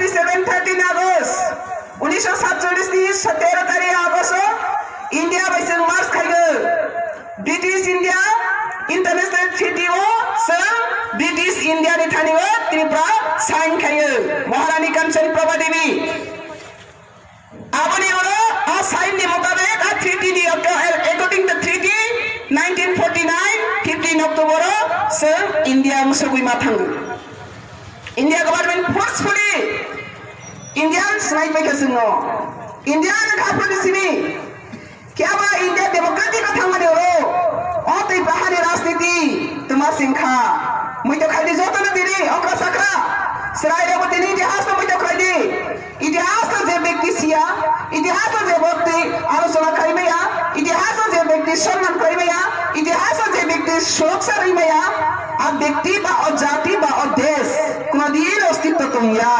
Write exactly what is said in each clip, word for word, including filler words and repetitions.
Seven thirteen August, unisho satchollish ni tero tarikh August o India bai chwng march khaio. British India International Treaty o chwng British India ni thani o Tripura sign khaio. Maharani Kanchan Prabha Devi. Aboni ulo a sign ni mutabik a treaty ni, according to treaty, nineteen forty-nine, fifteen October o chwng India mwsugwi ma thango. India government forcefully Indians nai paikha chwngno. India no kha phani simi. Khe aba India democratic o thangmani oro o tei bahani rajniti twma singkha. Muito khaidi jotono tini okra sakra. Chwrai rokbo tini itihas no muito khaidi. Itihas no je bekti siya, itihas no je bekti alochona khaimaya, itihas no je bekti sonman khaimaya, itihas no je bekti suroksha rimaya, a bekti ba o jati ba o desh kuno din ostitto tongya.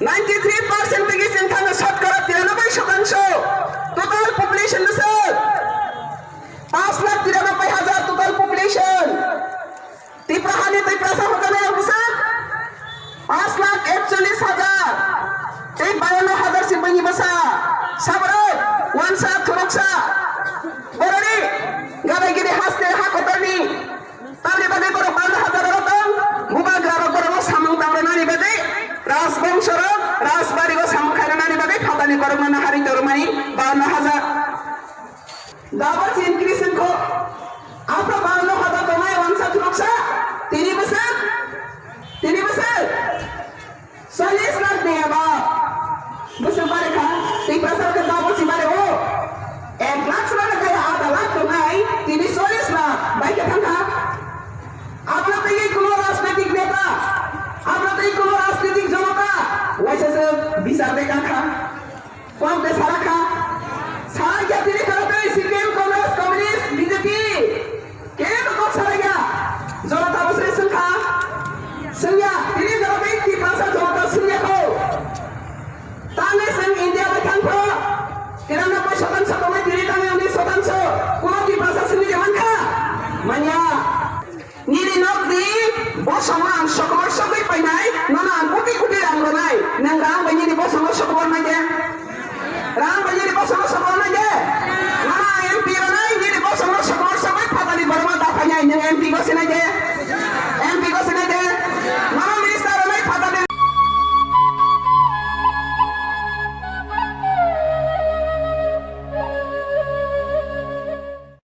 Ninety three percent tigi chwng thangno shatkara tiranobbai shatangsho total population bwswk. Paanch lakh tiranobbai hajar total population. Tripura hani Tiprasa hojanai rok bwswk paanch lakh ekchollish hajar tei bawanno hajar si bini bwsa. Saborok wansa thuruksa boroni gadai gini haste ha kotorni. Tamni bagwi borok bawanno hajar oro tong, bubagra rok borokno samung tangrwnani bagwi, rajbongso rok rajbari o samung khairwnani bagwi phatani borokno nahari tormani bawanno hajar. Double increase wngkho. Aphra bawanno hajar tongnai wansa thuruksa, tini bwswk, tini bwswk. Chollish lakh ni eba bwswk bare kha, Tiprasa khe double si bare o. Ek lakh swnamna kaya adha lakh tongnai, tini chollish lakh bai khe thangkha. Abro tei kuno rajnaitik neta, abro tei kuno rajnaitik jonota waisa se bichar de kha. Kok de sara kha. Sara kya tini jora tei C P M, Congress, Communist, B J P. Kebo kok sara ya. Jonota bwsai swngkha. Swngya. Tini jora tei Tiprasa jonota swngya kho. Tangwi swng India bai thangkho. Tiranobbai shotangsho tongwi tini tangwi unis shotangsho. Kuno Tiprasa swngwi de mankha? Manya. Nini nokni bosongo ang sokomor sogwi painai, nono ang koti koti rang rwnai. Nwng rang bai nini bosongo sokomor nai de? Rang bai nini bosongo sokomor nai de? Nono ang M P rwnai, nini bosongo sokomor sogwi phatani borokno da phainai, nwng M P bo sinai de?